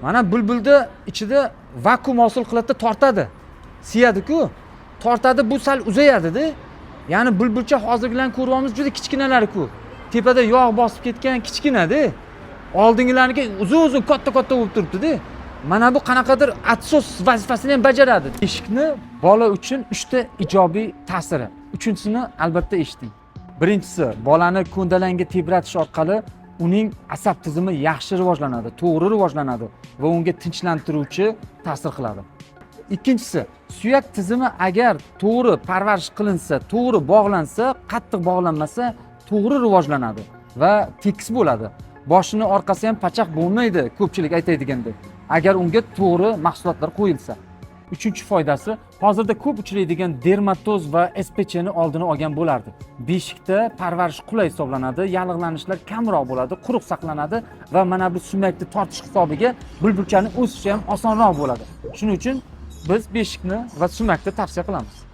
Mana bulbulda ichida vakuum hosil qiladida, tortadi, siyadi-ku, tortadi, bu sal uzayadida. Ya'ni bulbulcha hozirgilarni ko'ryapmiz, juda kichkinalari-ku, tepada yog' bosib ketgan, kichkinada. Oldingilarniki uzun uzun, katta katta bo'lib turibdida. Mana bu qanaqadir отсос vazifasini ham bajaradi. Beshikni bola uchun uchta ijobiy ta'siri, uchinchisini albatta eshiting. Birinchisi, bolani ko'ndalangga tebratish orqali uning asab tizimi yaxshi rivojlanadi, to'g'ri rivojlanadi va unga tinchlantiruvchi ta'sir qiladi. Ikkinchisi, suyak tizimi agar to'g'ri parvarish qilinsa, to'g'ri bog'lansa, qattiq bog'lanmasa, to'g'ri rivojlanadi va tekis bo'ladi. Boshini orqasi ham pachaq bo'lmaydi, ko'pchilik aytadigandek, agar unga to'g'ri mahsulotlar qo'yilsa. Uchinchi foydasi, hozirda ko'p uchraydigan dermatoz va СПЧ ni oldini olgan bo'lardi. Beshikda parvarish qulay hisoblanadi, yallig'lanishlar kamroq bo'ladi, quruq saqlanadi va mana bu sumakni tortish hisobiga bulbulchani o'sishi ham osonroq bo'ladi. Shuning uchun biz beshikni va sumakni tavsiya qilamiz.